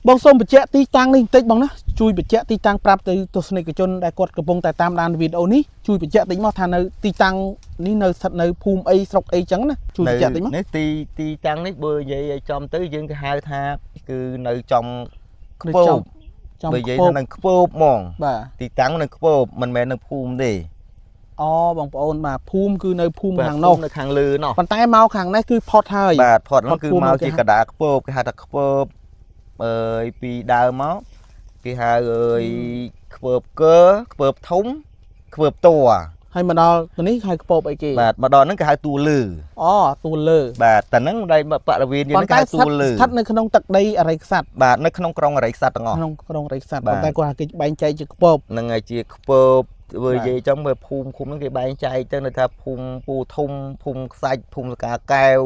[SPEAKER 2] បងសូមបញ្ជាក់ទីតាំងនេះបន្តិចបងណាជួយបញ្ជាក់ទីតាំងប្រាប់ទៅទស្សនិកជនដែលគាត់កំពុងតែតាមដានវីដេអូនេះជួយបញ្ជាក់តិចមកថានៅទីតាំងនេះនៅស្ថិតនៅភូមិអីស្រុកអីចឹងណាជួយបញ្ជាក់តិចមក
[SPEAKER 1] នេះទីទីតាំងនេះបើនិយាយឲ្យចំទៅយើងគេហៅថាគឺនៅចំខ្ពើប
[SPEAKER 2] ចំ
[SPEAKER 1] បើនិយាយ
[SPEAKER 2] ខ្ពើប
[SPEAKER 1] ថានឹងខ្ពើបហ្មង
[SPEAKER 2] បាទ
[SPEAKER 1] ទីតាំងនៅខ្ពើបមិនមែននៅភូមិទេ
[SPEAKER 2] អូបងប្អូនបាទភូមិគឺនៅភូមិ
[SPEAKER 1] បាទ
[SPEAKER 2] ខាងនោះ
[SPEAKER 1] ភូមិនៅខាងលើនោះ
[SPEAKER 2] ប៉ុន្តែមកខាងនេះគឺផុតហើយ
[SPEAKER 1] បាទផុតហ្នឹងគឺ
[SPEAKER 2] ផុតភូមិ
[SPEAKER 1] មកជា
[SPEAKER 2] គេហៅ
[SPEAKER 1] កដាខ្ពើបគេហៅថាខ្ពើបអើយពីដើមមកគេហៅអើយខ្ពើបកើខ្ពើបធំខ្ពើបតួ
[SPEAKER 2] ហើយមកដល់ទៅនេះហៅខ្ពើបអីគេ
[SPEAKER 1] បាទមកដល់ហ្នឹងគេហៅតួលើ
[SPEAKER 2] អូទួលលើ
[SPEAKER 1] បាទតែហ្នឹងដៃបរិវេណយើង
[SPEAKER 2] ប៉ុន្តែ
[SPEAKER 1] ហ្នឹងគេហៅតួលើ
[SPEAKER 2] ស្ថិតនៅក្នុងទឹកដីអរិយក្សត្រ
[SPEAKER 1] បាទនៅក្នុងក្រុងអរិយក្សត្រទាំងអស់
[SPEAKER 2] ក្នុងក្រុងអរិយក្សត្រ
[SPEAKER 1] បាទ
[SPEAKER 2] ប៉ុន្តែគាត់ថាគេបែងចែកជាខ្ពើប
[SPEAKER 1] ហ្នឹងហើយជាខ្ពើបធ្វើ
[SPEAKER 2] បាទ
[SPEAKER 1] និយាយចឹងមើលភូមិឃុំហ្នឹងគេបែងចែកទៅនៅថាភូមិពូធំភូមិខ្សាច់ភូមិសកាកែវ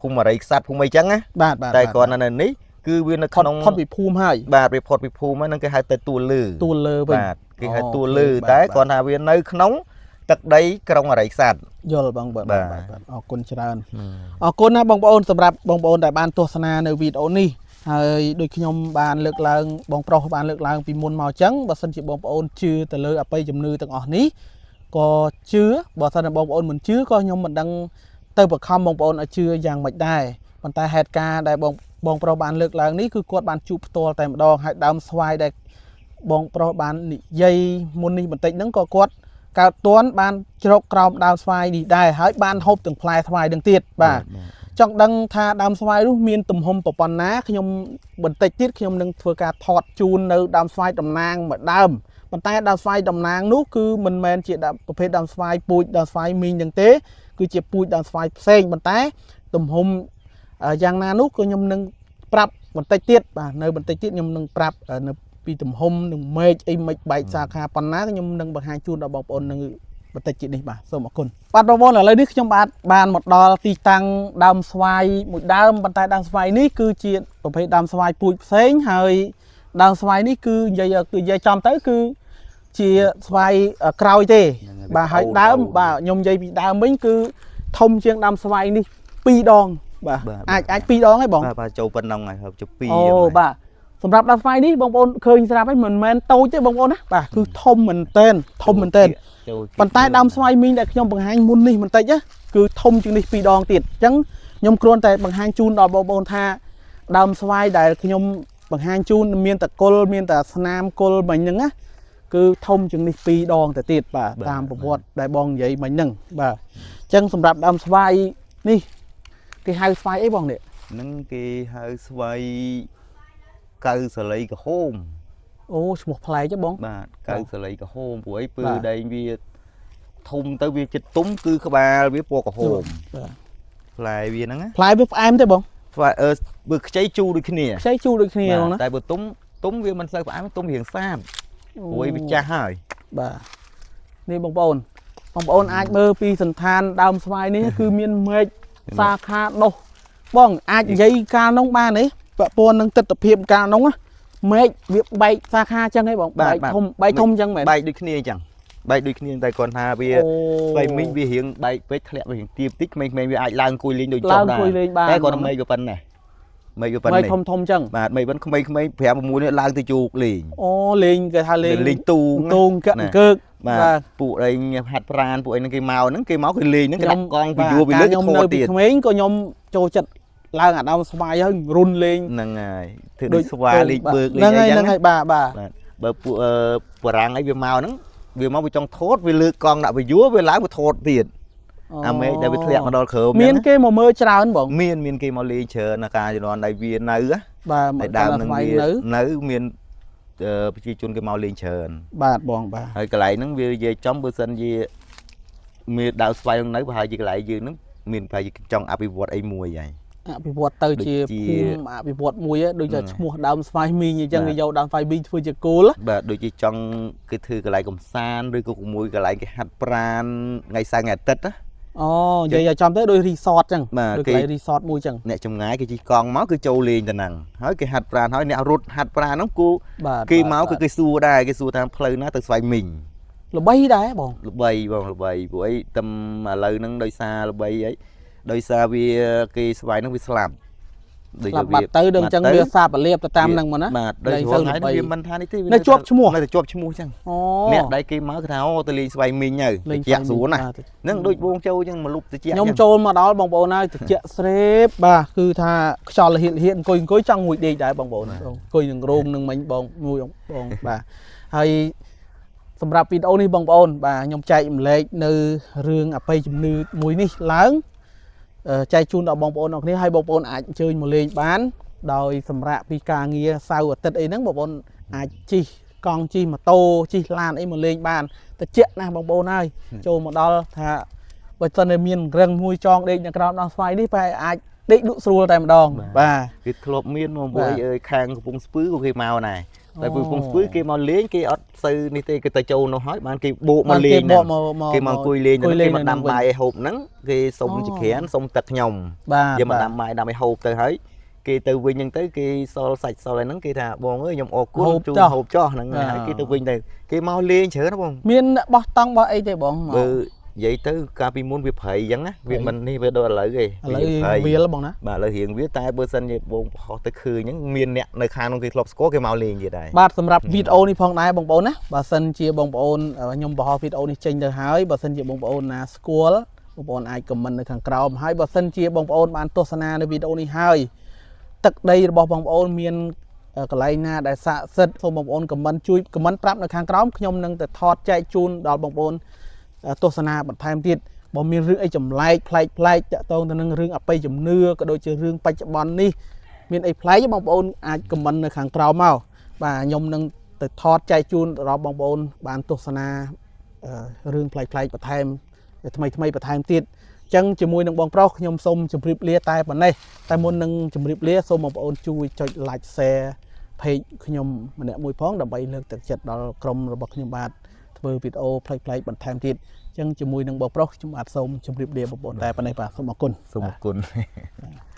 [SPEAKER 1] ភូមិអរិយក្សត្រភូមិអីចឹងណា
[SPEAKER 2] បាទបាទ
[SPEAKER 1] តែគាត់នៅនេះគឺវានៅ
[SPEAKER 2] ផុត
[SPEAKER 1] ក្នុង
[SPEAKER 2] ផុតពីភូមិហើយ
[SPEAKER 1] បាទវាផុតពីភូមិហ្នឹងគេហៅទៅទួលលើ
[SPEAKER 2] ទួលលើវិញ
[SPEAKER 1] បាទគេហៅ
[SPEAKER 2] អូ
[SPEAKER 1] ទួលលើ
[SPEAKER 2] បាទ
[SPEAKER 1] តែ
[SPEAKER 2] បាទ
[SPEAKER 1] គាត់ថាវានៅក្នុងទឹកដីក្រុងអរិយក្សត្រ
[SPEAKER 2] យល់បងបាទ
[SPEAKER 1] បា
[SPEAKER 2] បាទ ទបាទអរគុណច្រើនអរគុណណាបងប្អូនសម្រាប់បងប្អូនដែលបានទស្សនានៅវីដេអូនេះហើយដូចខ្ញុំបានលើកឡើងបងប្រុសបានលើកឡើងពីមុនមកអញ្ចឹងបើសិនជាបងប្អូនជឿទៅលើអបិយជំនឿទាំងអស់នេះក៏ជឿបើសិនជាបងប្អូនមិនជឿក៏ខ្ញុំមិនដឹងទៅបង្ខំបងប្អូនឲ្យជឿយ៉ាងម៉េចដែរប៉ុន្តែហេតុការណ៍ដែលបងបងប្រុសបានលើកឡើងនេះគឺគាត់បានជួបផ្ទាល់តែម្ដងហើយដើមស្វាយដែលបងប្រុសបាននិយាយមុននេះបន្តិចហ្នឹងក៏គាត់កើតទាន់បានជ្រកក្រោមដើមស្វាយនេះដែរហើយបានហូបទាំងផ្លែស្វាយនឹងទៀតបាទ ចង់ដឹងថាដើមស្វាយនោះមានទំហំប៉ុណ្ណាខ្ញុំបន្តិចទៀតខ្ញុំនឹងធ្វើការថតជូននៅដើមស្វាយតំណាងមួយដើមប៉ុន្តែដើមស្វាយតំណាងនោះគឺមិនមែនជាដើមប្រភេទដើមស្វាយពូជដើមស្វាយមីងនឹងទេគឺជាពូជដើមស្វាយផ្សេងប៉ុន្តែទំហំយ៉ាងណានោះក៏ខ្ញុំនឹងប្រាប់បន្តិចទៀតបាទនៅបន្តិចទៀតខ្ញុំនឹងប្រាប់នៅពីទំហំនឹងមែកអីមិនបែកសាខាប៉ុណ្ណាខ្ញុំនឹងបង្ហាញជូនដល់បងប្អូននឹងបន្តិចទៀតនេះបាទសូមអរគុណបាទបងប្អូនឥឡូវនេះខ្ញុំបាទបានមកដល់ទីតាំងដើមស្វាយមួយដើមប៉ុន្តែដើមស្វាយនេះគឺជាប្រភេទដើមស្វាយពូជផ្សេងហើយដើមស្វាយនេះគឺនិយាយគឺនិយាយចំទៅគឺជាស្វាយក្រោយទេ
[SPEAKER 1] ហ្នឹងហើយ
[SPEAKER 2] បាទហើយ
[SPEAKER 1] វា
[SPEAKER 2] ដើម
[SPEAKER 1] អូន
[SPEAKER 2] បាទខ្ញុំនិយាយពីដើមវិញគឺធំជាងដើមស្វាយនេះ2ដងបាទ
[SPEAKER 1] បាទ
[SPEAKER 2] អាចអាច2ដងហីបង
[SPEAKER 1] បាទបាទចូលប៉ុណ្ណឹងហើយចូលពីរ
[SPEAKER 2] អូ
[SPEAKER 1] ហ្នឹងហើយ
[SPEAKER 2] បាទសម្រាប់ដើមស្វាយនេះបងប្អូនឃើញស្រាប់ហើយមិនមែនតូចទេបងប្អូនណាបាទគឺធំមែនតែនធំមែនតែន
[SPEAKER 1] ចូល
[SPEAKER 2] ប៉ុន្តែដើមស្វាយមីងដែលខ្ញុំបង្ហាញមុននេះបន្តិចណាគឺធំជាងនេះពីរដងទៀតអញ្ចឹងខ្ញុំគ្រាន់តែបង្ហាញជូនដល់បងប្អូនថាដើមស្វាយដែលខ្ញុំបង្ហាញជូនមានតកុលមានតែស្នាមគុលមិញហ្នឹងណាគឺធំជាងនេះពីរដងទៅទៀតបាទតាមប្រវត្តិដែលបងនិយាយមិញហ្នឹងបាទអញ្ចឹងសម្រាប់ដើមស្វាយនេះគេហៅស្វាយអីបងនេះ
[SPEAKER 1] ហ្នឹងគេហៅស្វាយកៅសលីក្រហម
[SPEAKER 2] អូឈ្មោះប្លែកទេបង
[SPEAKER 1] បាទកៅសលីក្រហមព្រោះអីពើ
[SPEAKER 2] បាទ
[SPEAKER 1] ដែងវាធំទៅវាចិត្តទុំគឺក្បាលវាពណ៌ក្រហម
[SPEAKER 2] បាទ
[SPEAKER 1] ផ្លែវាហ្នឹងណា
[SPEAKER 2] ផ្លែវាផ្អែមទេបង
[SPEAKER 1] ផ្លែអឺបើខ្ចីជូរដូចគ្នា
[SPEAKER 2] ខ្ចីជូរដូចគ្នាបងណា
[SPEAKER 1] បាទតែបើទុំទុំវាមិនសូវផ្អែមទុំរៀងសាបព្រោះអីវាចាស់ហើយ
[SPEAKER 2] បាទនេះបងប្អូនបងប្អូនអាចមើលពីសន្តានដើមស្វាយនេះ គឺមានមែកសាខាដុះបងអាចនិយាយកាលនោះបានទេពាក់ព័ន្ធនឹងទស្សនវិជ្ជាកាលនោះណាមែកវាបែកសាខាចឹងហីបងបែកធំបែកធំចឹងមែន
[SPEAKER 1] បែកដូចគ្នាអញ្ចឹងបែកដូចគ្នាតែគាត់ថាវា
[SPEAKER 2] អូ
[SPEAKER 1] ស្វាយមីងវារៀងបែកពេកធ្លាក់វារៀងទាបតិចក្មេងៗវាអាចឡើងអង្គុយលេងដូចចុះ
[SPEAKER 2] ឡើង
[SPEAKER 1] ដែរ
[SPEAKER 2] អង្គុយលេងបាន
[SPEAKER 1] តែគាត់មេឃក៏ប៉ុណ្ណេះមេឃក៏ប៉ុណ្
[SPEAKER 2] មែក
[SPEAKER 1] ណេះ
[SPEAKER 2] ធំធំចឹង
[SPEAKER 1] បាទមេឃប៉ុណ្ណក្មេងៗ5 6នេះឡើងទៅជោគលេង
[SPEAKER 2] អូលេងគេថាលេង
[SPEAKER 1] លេងទូង
[SPEAKER 2] ទូងកាក់អង្គើក
[SPEAKER 1] បាទពួកឯងហាត់ប្រានពួកឯងហ្នឹងគេមកហ្នឹងគេមកគេលេងហ្នឹងគេដាក់កង់ពីយួរពីលើគេ
[SPEAKER 2] ខ្ញុំនៅពី
[SPEAKER 1] ធေါ်ទៀត
[SPEAKER 2] ក្មេងក៏ខ្ញុំចូលចិត្តឡើងអាដើមស្វាយហើយរុនលេង
[SPEAKER 1] ហ្នឹងហើយធ្វើដូចស្វាលេងបើកលេង
[SPEAKER 2] ហ្នឹង
[SPEAKER 1] អីចឹង
[SPEAKER 2] ហើយហ្នឹងហើយបាទបាទ
[SPEAKER 1] បាទបើពួកអឺបារាំងអីវាមកហ្នឹងវាមកវាចង់ថតវាលើកកង់ដាក់ពីយួរវាឡើងវាថតទៀតអាមេឃដែលវាធ្លាក់មកដល់ក្រោម
[SPEAKER 2] មាន
[SPEAKER 1] ហ្នឹងណា
[SPEAKER 2] គេមកមើលច្រើនបង
[SPEAKER 1] មានមានគេមកលេងច្រើនណាការជំនាន់ដែលវានៅណា
[SPEAKER 2] បាទ
[SPEAKER 1] តែដើមហ្នឹង
[SPEAKER 2] ស្វ័យ
[SPEAKER 1] វា
[SPEAKER 2] នៅ
[SPEAKER 1] នៅមានប្រជាជនគេមកលេងច្រើន
[SPEAKER 2] បាទបងបាទ
[SPEAKER 1] ហើយកន្លែងហ្នឹងវានិយាយចំបើសិនជាមានដើមស្វាយហ្នឹងនៅប្រហែលជាកន្លែងយើងហ្នឹងមានប្រហែលជាចង់អភិវឌ្ឍអីមួយហើយ
[SPEAKER 2] អភិវឌ្ឍទៅជា
[SPEAKER 1] ដូចជា
[SPEAKER 2] ភូមិអភិវឌ្ឍមួយដូចជា
[SPEAKER 1] ហ្នឹង
[SPEAKER 2] ឈ្មោះដើមស្វាយមីងអញ្ចឹង
[SPEAKER 1] បាទ
[SPEAKER 2] គេយកដើមស្វាយមីងធ្វើជាគោល
[SPEAKER 1] បាទដូចជាចង់គេធ្វើកន្លែងកំសាន្តឬក៏មួយកន្លែងគេហាត់ប្រាណថ្ងៃសៅរ៍ថ្ងៃអាទិត្យណា
[SPEAKER 2] អូនិយាយឲ្យចំទៅដូចរីសតចឹង
[SPEAKER 1] បាទគេ
[SPEAKER 2] ដូចកន្លែងរីសតមួយចឹង
[SPEAKER 1] អ្នកចម្ងាយគេជិះកង់មកគឺចូលលេងទៅហ្នឹងហើយគេហាត់ប្រាណហើយអ្នករត់ហាត់ប្រាណហ្នឹងគូ
[SPEAKER 2] បាទ
[SPEAKER 1] គេមក
[SPEAKER 2] បាទ
[SPEAKER 1] គឺគេសួរដែរគេសួរតាមផ្លូវណាទៅស្វាយមីង
[SPEAKER 2] ល្បីដែរបង
[SPEAKER 1] ល្បីបងល្បីព្រោះអីតំឥឡូវហ្នឹងដោយសារល្បីអីដោយសារវាគេស្វាយហ្នឹងវាស្លាប់ដូច
[SPEAKER 2] ស្លាប់បាត់ទៅដល់អញ្ចឹងវាសាបលាបទៅតាមហ្នឹងមកណា
[SPEAKER 1] បាទដូច
[SPEAKER 2] លែង
[SPEAKER 1] រាល់
[SPEAKER 2] សូវល្បី
[SPEAKER 1] ថ្ងៃហ្នឹងវាមិនថានេះទេវា
[SPEAKER 2] នៅជាប់ឈ្មោះ
[SPEAKER 1] នៅតែជាប់ឈ្មោះអញ្ចឹង
[SPEAKER 2] អូ
[SPEAKER 1] អ្នកដែលគេមកគេថាអូទៅលេងស្វាយមីងហើយ
[SPEAKER 2] លេង
[SPEAKER 1] តិចស្រួលណាស់
[SPEAKER 2] បាទ
[SPEAKER 1] ហ្នឹងដូចបងចូលអញ្ចឹងមកលុបតិច
[SPEAKER 2] ខ្ញុំចូលមកដល់បងប្អូនហើយតិចស្រេបបាទគឺថាខ្យល់លហៀកលហៀកអង្គុយអង្គុយចង់ងួយដេកដែរបងប្អូនអង្គុយនឹងរោងនឹងមិញបងមួយបងបាទហើយសម្រាប់វីដេអូនេះបងប្អូនបាទខ្ញុំចែករំលែកនៅរឿងអបិយជំនឿមួយនេះឡើងចែកជូនដល់បងប្អូនអរគ្នាហើយបងប្អូនអាចអញ្ជើញមកលេងបានដោយសម្រាប់ពីការងារសៅរ៍អាទិត្យអីហ្នឹងបងប្អូនអាចជិះកង់ជិះម៉ូតូជិះឡានអីមកលេងបានតិចណាស់បងប្អូនហើយចូលមកដល់ថាបើសិនតែមានរឹងមួយចងដេកនៅក្រោមដោះស្វាយនេះប្រហែលអាចដេកលក់ស្រួលតែម្ដងបាទ
[SPEAKER 1] គេធ្លាប់មានមក
[SPEAKER 2] បាទ
[SPEAKER 1] មួយអើយខាងកំពង់ស្ពឺក៏គេមកដែរតែ
[SPEAKER 2] អូ
[SPEAKER 1] កំពង់ស្ពឺគេមកលេងគេអត់សូវនេះទេគេទៅចូលនោះហើយបានគេបូកមក
[SPEAKER 2] បានគេ
[SPEAKER 1] លេងហ្នឹង
[SPEAKER 2] បកមកមក
[SPEAKER 1] គេមកអង្គុយលេង
[SPEAKER 2] អង្គុយ
[SPEAKER 1] ទៅគេមក
[SPEAKER 2] នៅហ្នឹង
[SPEAKER 1] ដាំបាយឲ្យហូបហ្នឹងគេសុំ
[SPEAKER 2] អូ
[SPEAKER 1] ចក្រានសុំទឹកខ្ញុំ
[SPEAKER 2] បាទ
[SPEAKER 1] យកមក
[SPEAKER 2] បាទ
[SPEAKER 1] ដាំបាយដាំឲ្យហូបទៅហើយគេទៅវិញហ្នឹងទៅគេសល់សាច់សល់អីហ្នឹងគេថាបងអើយខ្ញុំអរគុណ
[SPEAKER 2] ហូប
[SPEAKER 1] ជូន
[SPEAKER 2] ចុះ
[SPEAKER 1] ហូបចោះហ្នឹងហើយ
[SPEAKER 2] បាទ
[SPEAKER 1] ហើយគេទៅវិញទៅគេមកលេងច្រើនណាស់បង
[SPEAKER 2] មានអ្នកបោះតង់បោះអីទេបងមក
[SPEAKER 1] បើនិយាយទៅកាលពីមុនវាព្រៃអញ្ចឹងណាវាមិននេះវាដូចឥឡូវទេ
[SPEAKER 2] ឥឡូវ
[SPEAKER 1] វាព្រៃ
[SPEAKER 2] វាលបងណា
[SPEAKER 1] បាទឥឡូវរៀងវាតែបើសិនជាបងបោះទៅឃើញហ្នឹងមានអ្នកនៅខាងនោះគេធ្លាប់ស្គាល់គេមកលេងទៀតដែរ
[SPEAKER 2] បាទសម្រាប់វីដេអូនេះផងដែរបងប្អូនណាបើសិនជាបងប្អូនខ្ញុំបង្ហោះវីដេអូនេះចេញទៅហើយបើសិនជាបងប្អូនណាស្គាល់បងប្អូនអាច comment នៅខាងក្រោមហើយបើសិនជាបងប្អូនបានទស្សនានៅវីដេអូនេះហើយទឹកដីរបស់បងប្អូនមានកន្លែងណាដែលស័ក្តិសិទ្ធិសូមបងប្អូន comment ជួយ comment ប្រាប់នៅខាងក្រោមខ្ញុំនឹងទៅថតចែកជូនដល់បងប្អូនទស្សនាបន្ថែមទៀតបើមានរឿងអីចម្លែកប្លែកប្លែកតាក់ទងទៅនឹងរឿងអបិយជំនឿក៏ដូចជារឿងបច្ចុប្បន្ននេះមានអីប្លែកបងប្អូនអាច comment នៅខាងក្រោមមកបាទខ្ញុំនឹងទៅថតចែកជូនដល់បងប្អូនបានទស្សនារឿងប្លែកៗបន្ថែមថ្មីថ្មីបន្ថែមទៀតអញ្ចឹងជាមួយនឹងបងប្រុសខ្ញុំសូមជម្រាបលាតែប៉ុណ្ណេះតែមុននឹងជម្រាបលាសូមបងប្អូនជួយចុច like share page ខ្ញុំម្នាក់មួយផងដើម្បីលើកទឹកចិត្តដល់ក្រុមរបស់ខ្ញុំបាទធ្វើវីដេអូប្លែកៗបន្ថែមទៀតអញ្ចឹងជាមួយនឹងបងប្រុសខ្ញុំបាទសូមជម្រាបលាបងប្អូនតែប៉ុណ្ណេះបាទសូមអរគុណ
[SPEAKER 1] សូមអរគុណ
[SPEAKER 2] បាទ